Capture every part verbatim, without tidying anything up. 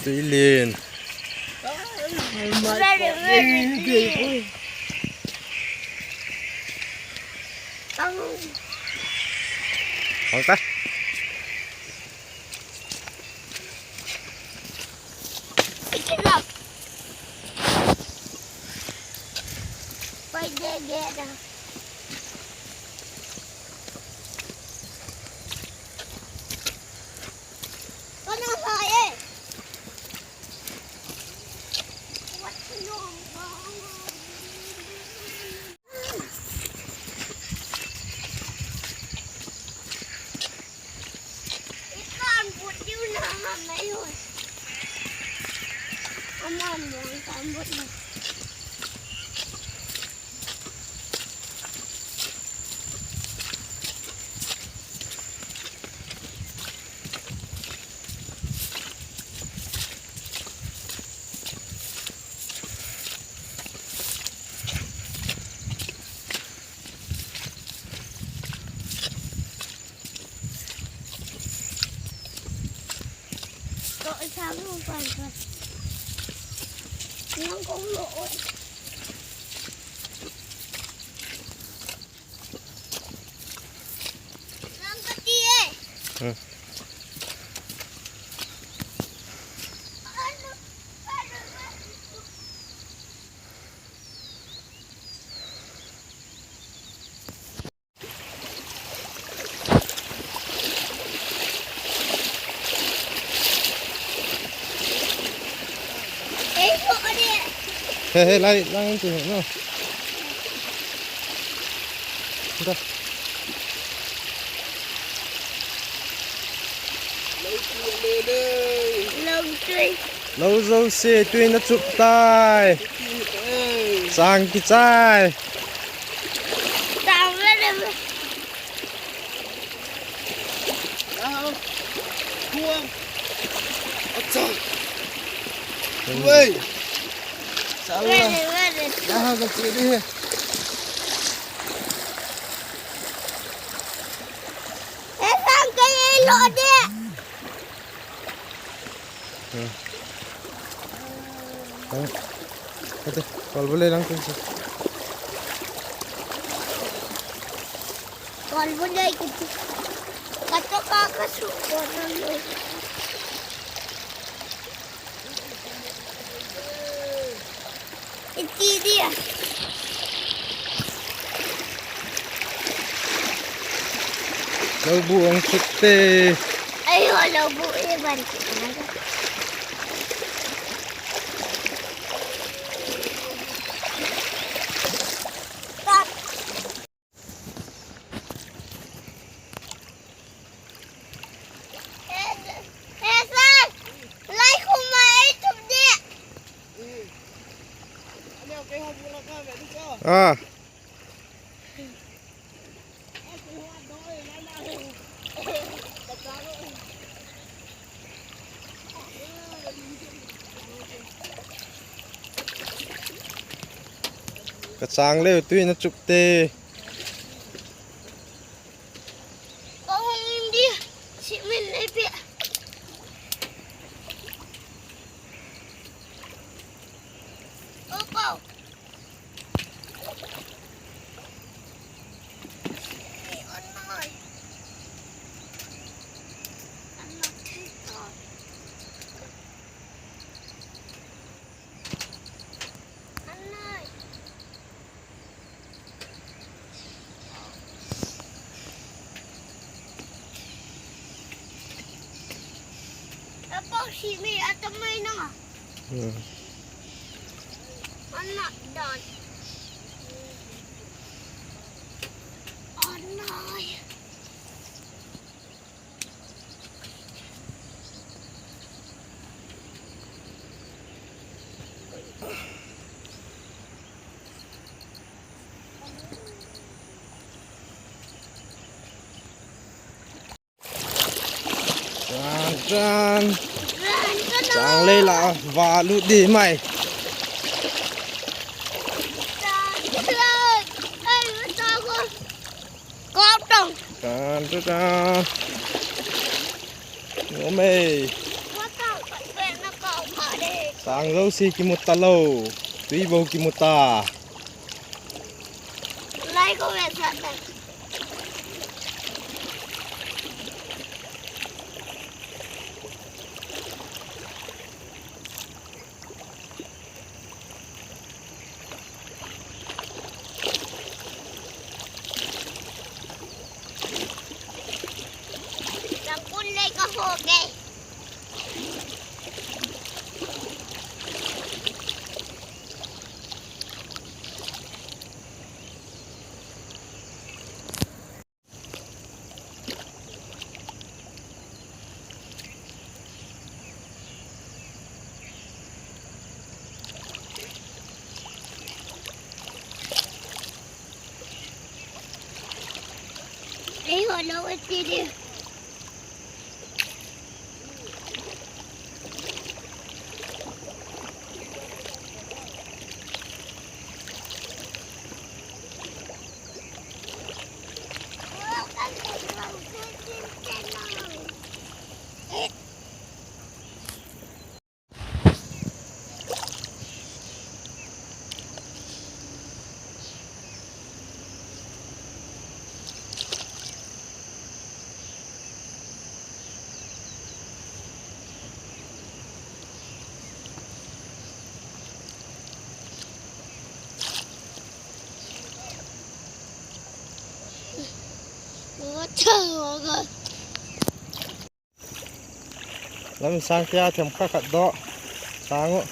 Tuilen. Very, very clean. Hong ta. Pick it up. Right there, there. Con nó hơi ấy. Cậu sao không còn thật? Nó cũng lỗi. Nó có đi ấy. Ừ. He, he, lai, lai, tu, no. Da. Lou jouse, tui in achup tai. Chang kichai. Chang ve le ve. Acha. Wei. Sa ve le ve le. Yaha ka che de. He sang ke lo de. Hmm. Ate, kol bole lang tu si. Kol bole kiti. Kato ka kasu kol bole. Iti dia. Lou bu ang sukte. Ayo, lou bu e ban. Ah. Kachang leu tui in achup te. Kong di, simin lepe. Opo. Apo si mi atamai na. Hmm. Anak dan. Anai. Chan, chan. Chang lei la, va lut di mai. Kau tong. Chan, chan, chan. Ngom e. Kau tong, kau tong, kau Tang jouse kimu talou, tui bou kimu ta. Lai ko ve sa ta. Rangkun lei ka ho ke. Ei, hello, it's you. Lam sang kia themkhat khat doh. Sang u.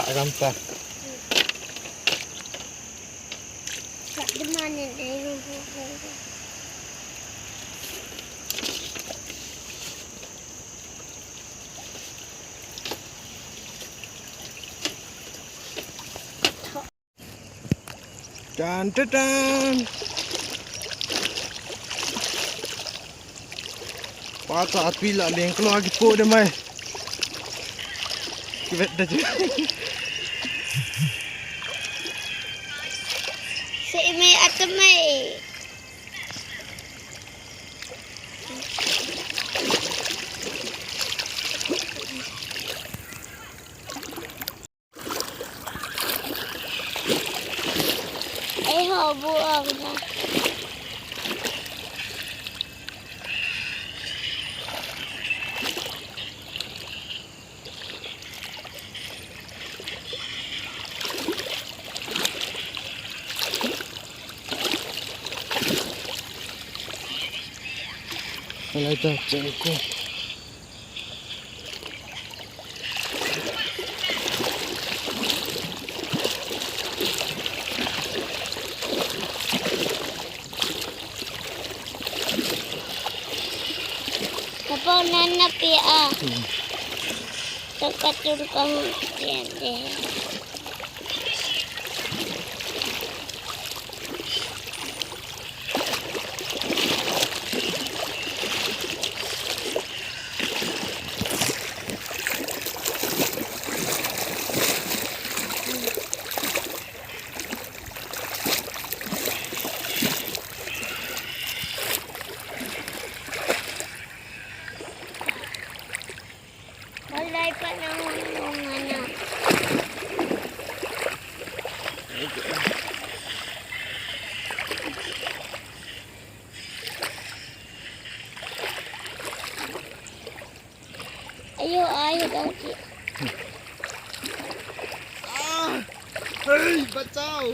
Agam ta. Tan, tan, tan. Pata atui la leng klo aki po de mai. Kivet da ji. Se mai atamai. Ei ho bu ang ha. Alai ta chai ko. Kapo nan na pi a. Hmm. Takatul kang tiyan de. Walay pa nang nung ano. Ayo, ayo daw ki. Ah! Hey, bachao!